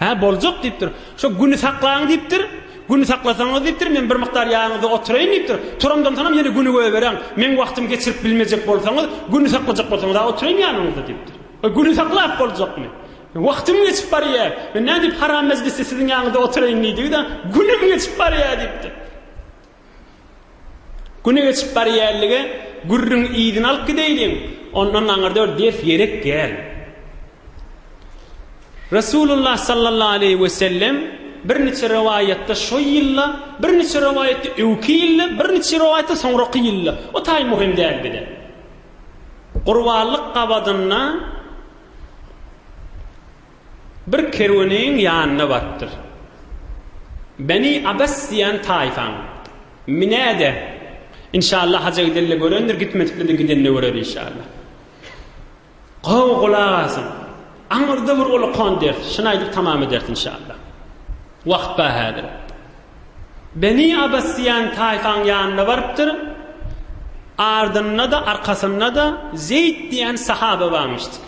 Hä, boljak diýipdir. Şo güni saklaň diýipdir. Güni saklasaňyz diýipdir, men bir mukdar ýanyňyzda oturaýyn diýipdir. Turamdan soňam ýene güni goýberäň. Meň wagtymy geçirip bilmejek bolsaňyz, güni saklajak bolsaňyz-a oturaýyn ýanyňyzda diýipdir. Güni saklap boljakmy? Wagtym geçip barýar. Men nädip haram mejlisde siziň ýanyňyzda oturaýyn diýdigi-de, günüm geçip barýar diýipdir. Güni geçip barýanlygy gürrüň yzyny alyp gideýliň, ondan aňyrda bir ders gerek däl. Resulullah sallallahu aleýhi we sellem birniçe rowaýatda şo ýylda, birniçe rowaýatda öwki ýylda, birniçe rowaýatda soňraky ýylda. O taý möhüm däl bize. Gurbanlyk gabadynda Bir kerweniň ýanyna barypdyr. Beni Abas diýen taýfaň. Minä-de, inşallah haja gidende görendir, gitmedikler-de gidende görer inşallah. Gowy gulak asyň. Aňyrda bir ulakan ders, şuny aýdyp tamam ederis inşallah. Wagt bar häzir. Beni Abas diýen taýfaň ýanyna barypdyr. Ardynda-da, arkasynda-da Zeýd diýen sahaba barmyşdyk.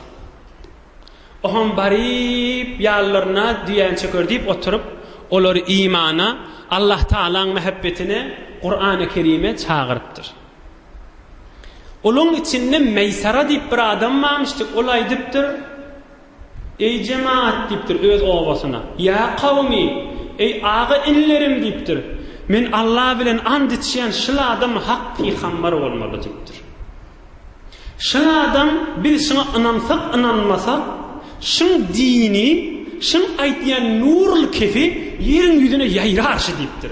Oňam baryp ýanlaryna düýäni çökerdip oturyp, olary imana, Allah Tagalaň mähebbetine, Kurany Kerime çagyrypdyr. Olaň içinde Meýsara diýip bir adam barmyşdyk, ol aýdypdyr, Eý jemagat diýipdir öz obasyna, Ýa kawmy, eý aga-inilerim diýipdir, men Allah bilen ant içýän şul adam hak pygambar bolmaly diýipdir. Şul adam biz şuňa ynansak ynanmasak şuň dini şuň aýtýan nurly kefi ýeriň ýüzüne ýaýrar şy diýipdir.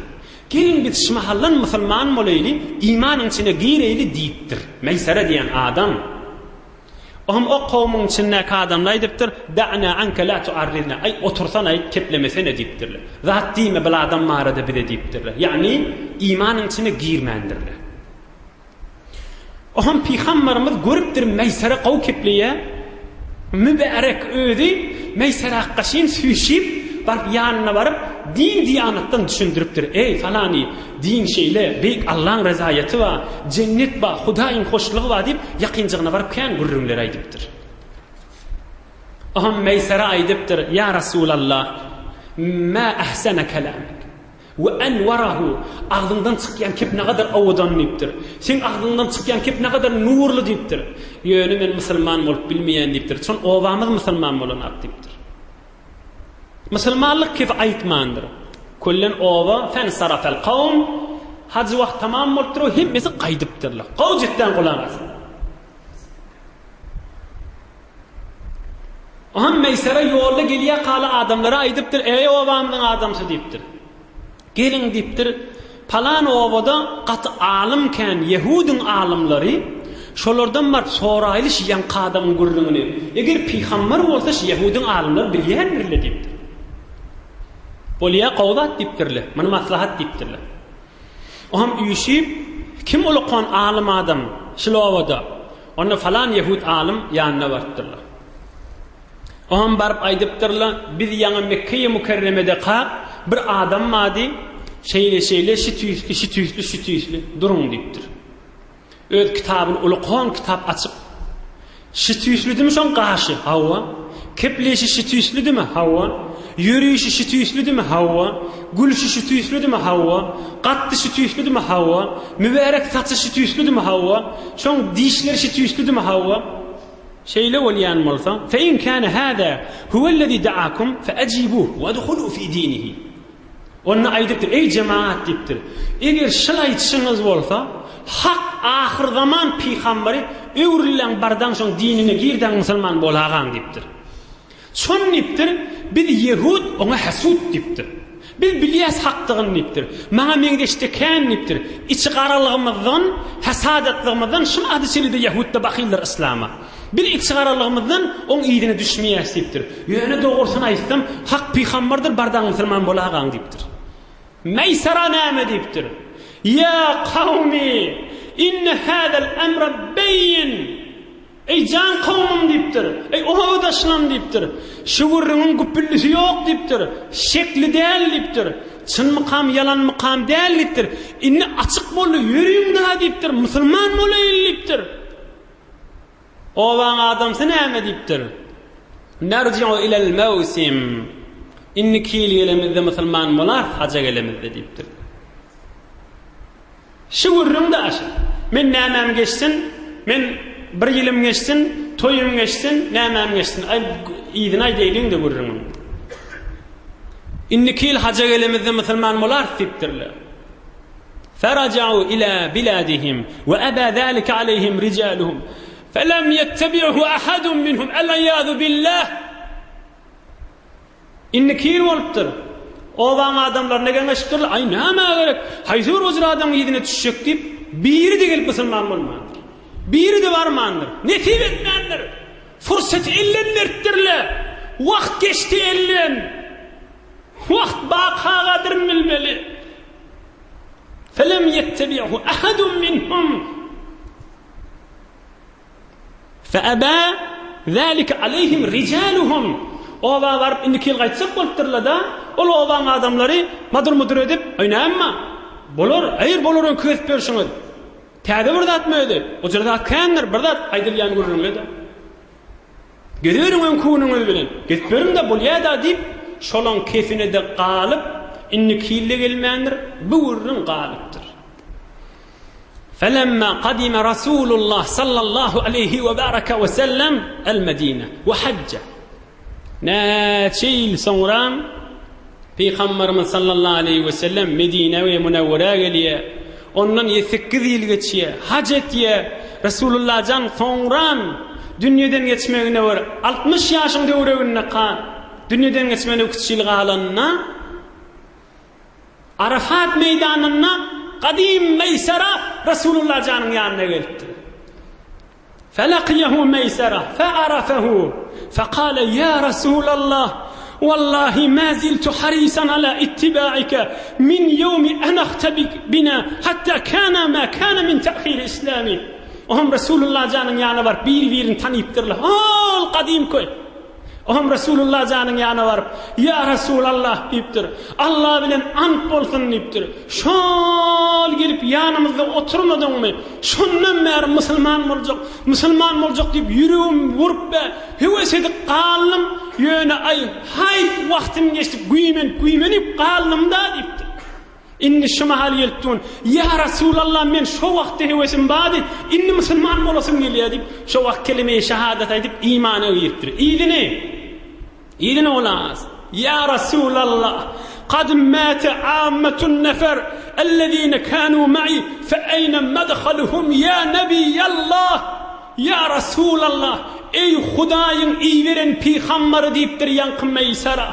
Geliň biz şu mahaldan musulman bolaýly imanyň içine gireýli diýipdir. Meýsere diýen adam. Ohm o kowmuň içindäki adamlar aýdypdyr, Da'na anke la tuarrizna. Aý otursana-aý keplemesene diýipdirler. Zat diýme bil adam barada bize diýipdirler. Ýagny imanyň içine girmändirler. Oňam pygambarymyz görüpdir Meýsere gowy kepleýä. Mübärek özi Meýsere hakgaşyn süýşip, baryp ýanyna baryp, din-diýanatdan düşündiripdir. Eý, falany, din şeýle, beýik Allaň rezaýaty bar, jennet bar, Hudaýyň hoşlugy bar diýip, ýakynjygyna baryp kän gürrüňler aýdypdyr. Oňam Meýsere aýdypdyr, Ýa Resulallah, mä ahsene kelamek. We enwarahu, agzyňdan çykýan kep nagadar owadan diýipdir. Seň agzyňdan çykýan kep nagadar nurly diýipdir. Ýöne men musulman bolup bilmeýän diýipdir. Şol obamyz musulman bolanok diýipdir. Musulmanlyk kefi aýtmandyr. Küllen oba fensarafel kawm hajy wagt tamam bolupdyr we hemmesi gaýdypdyrlar. Gowy jetden gulak asyň. Oňam Meýsere ýolda gelýär kala adamlara aýdypdyr, Eý obamyzyň adamsy diýipdir. Geliň diýipdir, palan obada gaty alym kän, ýehudyň alymlary, şolardan baryp soraýly şu ýaňky adamyň gürrüňini. Eger pygambar bolsa şu ýehudyň alymlary bilýändirle diýipdir. Bolýa gowy zat diýipdirler. Muny maslahat diýipdirler. Oňam üýşüp, kim ulakan alym adam şul obada? Onda falan ýehud alym ýanyna barypdyrlar. Oňam baryp aýdypdyrlar, biz ýaňy Mekgeýi Mükerremede kak, bir adam bardy, şeýle-şeýle, şi tüýsli, şi tüýsli, şi tüýsli, duruň diýipdir. Öz kitabyny ulakan kitap açyp, Şi tüýslüdimi şoň gaşy? Hawa. Kepleýşi şi tüýslüdimi? Hawa. Ýörüýşi şi tüýslüdimi? Hawa. Gülşi şi tüýslüdimi? Hawa. Katdy şi tüýslüdimi? Hawa. Mübärek saçy şi tüýslüdimi? Hawa. Şoň dişleri şi tüýslüdimi? Hawa. Şeýle bolýan bolsa, fe in kâne hâzâ huwellezî da'akum fe ejibûh we udhulû fî dînihi. Onda aýdypdyr, Eý, jemagat diýipdir, eger şul aýdyşyňyz bolsa, hak ahyrzaman pygambary öwrülläň bardaň şoň dinine girdaň musulman bolagaň diýipdir. Şon diýipdir, biz ýehud oňa hesud diýipdir. Biz bilýäs hakdygyny diýipdir. Maňa meňzeşde kän diýipdir. Içi garalygymyzdan, hasadatlygymyzdan şul ady şeýle-de ýehudda bahyldyr yslama. Biz içigaralygymyzdan oň yzyna düşmeýäs diýipdir. Ýöne dogrusyny aýtsam, hak pygambardyr, bardaň musulman bolagaň diýipdir. Meýsara näme diýipdir? Ýa kawmi, inne hazel emre beýin! Eý jan kowmum diýipdir. Eý obadaşlam diýipdir. Şu gürrüňiň güpüldisi ýok diýipdir. Şekli däl diýipdir. Çynmykam, ýalanmykam däl diýipdir. Indi açyk boldy, ýörüň daha diýipdir. Musulman bolaýyn diýipdir. Obaň adamsy näme diýipdir? Nerji'u ilel mewsim. Indiki ýyl gelemizde musulman bolarys, haja gelemizde diýipdir. Şu gürrüň-de aşa. Men nämäm geçsin, men bir ýylym geçsin, toýum geçsin, nämäm geçsin. Aý, yzyny aýdaýlyň-da gürrüňiň. Indiki ýyl haja gelemizde musulman bolarys diýipdirler. Feraja'u ila biladihim we aba zalika aleyhim rijaluhum. Felem yettebi'hu ahadun minhum el-iýazu billah. Indiki ýyl bolupdyr. Obaň adamlaryna geňeşipdirler, Aý, nämä gerek? Haýsy bir ujur adamyň yzyna düşjek diýip, biri-de gelip musulman bolmandyr. Biri-de barmandyr. Nesip etmändir. Fursaty elden beripdirler. Wagt geçdi elden. Wagt baka gadyryn bilmeli. Felem ýettebi'hu ahadun minhum. Fe'eba zalike aleyhim rijaluhum. Oba baryp indiki ýyl gaýtjak bolupdyrlar-da, ol obaň adamlary madyr-mudyr edip, Aý näme? Bolar, eýr bolar öňki gezip ýörşüňiz. Täze bir zatmy özi? Ujur zat kändir, bir zat aýdylýan gürrüňle-de. Geziberiň öňki günüňiz bilen. Gezip beriň-de bolýa-da diýip, şolaň kefine-de galyp, indiki ýyl-da gelmändir, bu gürrüň galypdyr. Felemma kadime Rasulullah sallallahu aleýhi we baraka we sellem el Medine we hajja. Näçe ýyl soňra Pygamberimiz sallallahu aleýhi we sellem Medine we Munawwara gelýär. Ondan 8 ýyl geçýär. Haj etýär. Rasulullah jan soňran dünýeden geçmegine bir 60 ýaşyň töwereginde ka dünýeden geçmegine 3 ýyl galanda Arafat meýdanynda gadym Meýsera Resulullah janyň ýanyna gelipdir. Felakiýehu Meýsera fe'arafehu fekale ýa Resulallah wallahi ma ziltu harisan ala ittibaike min ýewmi enahte bina hatta kana ma kana min ta'hiri islami. Ohm Resulullah janyň ýanyna baryp bir-birini tanypdyrlar. Hol gadym köý. Oňam Resulullah janyň ýanyna baryp, Ýa Resulallah diýipdir. Alla bilen ant bolsun diýipdir. Şol gelip ýanymyzda oturmadyňmy? Şondan bäri musulman boljak, musulman boljak diýip ýüregim urup be, höwes edip galdym. Ýöne aý, haýp wagtym geçdi, güýmenip, güýmenip galdym-da diýipdir. Indi şu mahal gelip durun. Ýa Resulallah men şo wagtda höwesim bardy, indi musulman bolasym gelýär diýip, şo wagt kelime-i şahadat aýdyp imana giripdir. Yzyny, yzyny olas. Ýa Resulallah, kad mate ammatun nefer ellezine kanu ma'i fe eýne madhaluhum ýa Nebiýallah. Ýa Resulallah, eý Hudaýyň iberen pygambary diýipdir ýaňky Meýsara.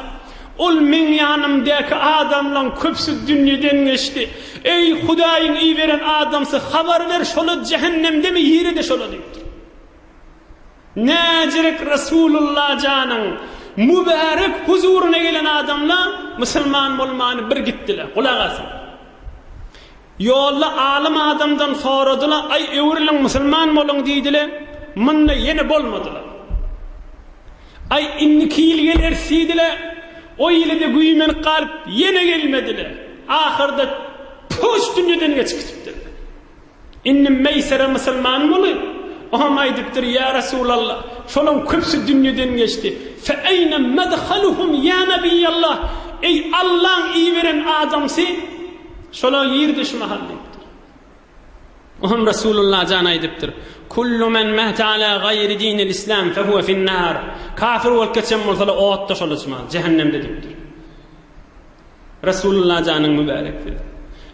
Ol meň ýanymdaky adamlaň köpüsi dünýeden geçdi. Eý Hudaýyň iberen adamsy habar ber şola jähennemdemi ýerede şola diýipdir. Näjirek Resulullah janyň mübärek huzuryna gelen adamlar musulman bolmany bir gitdiler. Gulak asyň. Ýolda alym adamdan soradylar, Aý, öwrüliň, musulman boluň diýdiler. Munda ýene bolmadylar. Aý, indiki ýyl geleris diýdiler. O ýyly-da güýmenip galyp, ýene gelmediler. Ahyrda puç dünýeden geçip gitipdirler. Indi Meýsere musulman bolup, oňam aýdypdyr, Ýa Resulallah, şolaň köpüsi dünýeden geçdi. Fe eýne medhaluhum ýa Nebiýallah, eý Allaň iberen adamsy, şolar nirde şu mahal diýipdir. Oňam Resulullah jan aýdypdyr, Kullu men mate ala gaýri dinil islam fehuwe finnar. Kafir bolup geçen bolsalar otda şolar şu mahal, jähennemde diýipdir. Resulullah janyň mübärek sözi.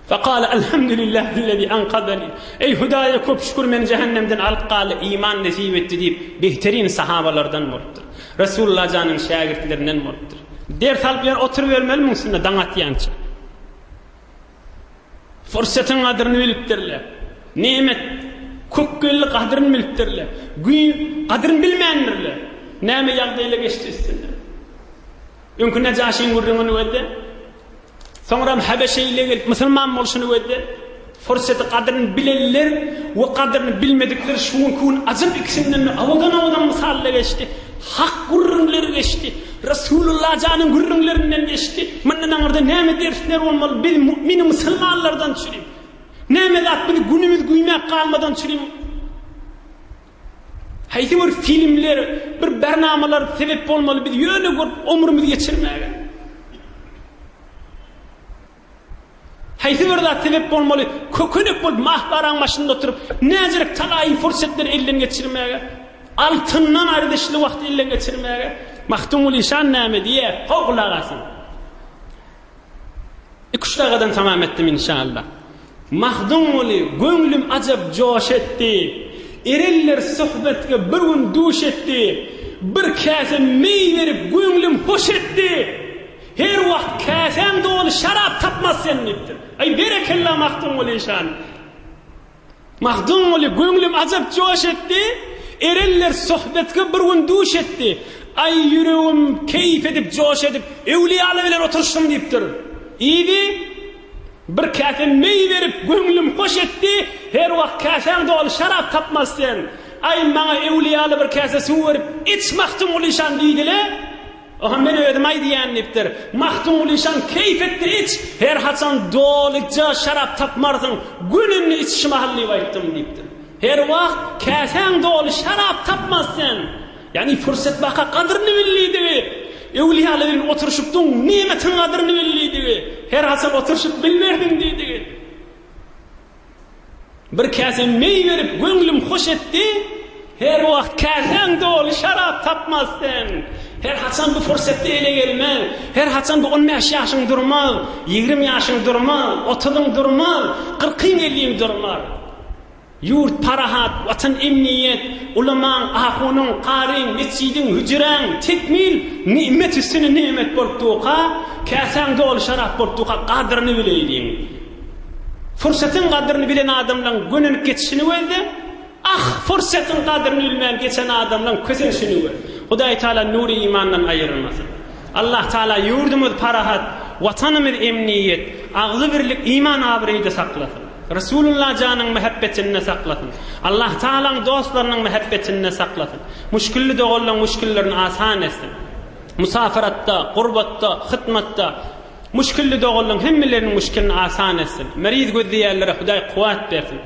Fekale elhamdülillahillezî enkazeni. Eý Hudaýa köp şükür meni jähennemden alyp galdy, iman nesip etdi diýip, behterin sahabalardan bolupdyr. Resulullah janyň şägirtlerinden bolupdyr. Ders alyp ýör oturybermeli muň üstünde daň atýança. Fursatyň gadryny bilipdirler. Nemet kök geldi gadryny bilipdirler. Gün gadryny bilmändirler. Näme ýagdaýla geçdi üstünden. Öňki Nejaşyň gürrüňini gözle. Soňram Habeşe ile gelip musulman bolşuny gözle. Furseti gadryny bilenler we gadryny bilmedikler şu günki gün ajap ikisinden de owadan-owadan mysallar geçdi. Hak gürrüňleri geçdi. Resulullah janyň gürrüňlerinden geçdi. Mundan aňyrda näme dersler bolmaly biz mu'min musulmanlardan çürim. Näme zat bizi günümiz güýmäp galmadan çürim. Haýsy bir filmler, bir bernamalar sebep bolmaly biz ýöne görüp ömrümizi geçirmäge? Haýsy bir zat sebep bolmaly kökenek bolup mahbaraň başynda oturyp näzirek talaýy fursetlary elden geçirmäge? Altyndan arzyşly wagty elden geçirmäge? Magtymguly şan näme diýýär? How gulak asyň. Iki-üç dagadan tamam etdim inşallah. Mahdumguly göňlüm ajap joş etdi, Erenler söhbetge bir gün duş etdi, Bir käse meý berip göňlüm hoş etdi, Her wagt käsäň doly şarap tapmaz sen diýipdir. Aý berekella Mahdumguly işan. Magtymguly göňlüm ajap joş etdi, Erenler sohbetge bir gün duş etdi. Aý ýüregim keýp edip joş edip, Öwliýalar bilen oturyşdym diýipdir. Yzy Bir käse meý berip göňlüm hoş etdi, Her wagt käsäň doly şarap tapmaz sen. Aý maňa öwliýaly bir käse suw berip, Iç Magtymguly şan diýdile. Oha men özüm aýdýan diýipdir. Magtymguly şan keýp etdi iç, her haçan dolyja şarap tapmarsyň, gönenini iç şu mahal diýip aýtdym diýipdir. Her wagt käsäň doly şarap tapmaz sen. Ýagny pursat baka gadyryny bil diýdigi. Öwliýalar bilen oturyşypdyň, nemetiň gadyryny bil diýdigi. Her haçan oturyşyp bilmersiň diýdigi. Bir käse meý berip göňlüm hoş etdi, Her wagt käsäň doly şarap tapmaz sen. Her haçan bu pursatda ele gelmez, Her haçan bu on bäş ýaşyň durmaz, Ýigrimi ýaşyň durmaz, otuzyň durmaz, Kyrkyň elliň durmaz. Ýurt parahat, Watan emniýet, Ulamaň, ahunyň, karyň, mesjidiň, hüjräň tekmil nimet üstüne nemet bolup durka, Käsäň doly şarap bolup durka gadyryny bileýliň. Fursatyň gadyryny bilen adamlaň gönenip geçişini gözle, ah, fursatyň gadyryny bilmän geçen adamlaň kösenişini gör. Hudaý Taala nury imandan aýyrmasyn. Allah Taala ýurdumyz parahat, Watanymyz emniýet, agzybirlik, iman abraýda saklasyn. Resulullah janyň mähebbetinde saklasyn. Allah Taalaň dostlarynyň mähebbetinde saklasyn. Muşkilli doganlaň muşkillerini asan etsin. Musafaratda, gurbatda, hytmatda, Muşkilli doganlaň hemmeleriniň muşkilini asan etsin. Meriz gözleýänlere Hudaý kuwwat bersin.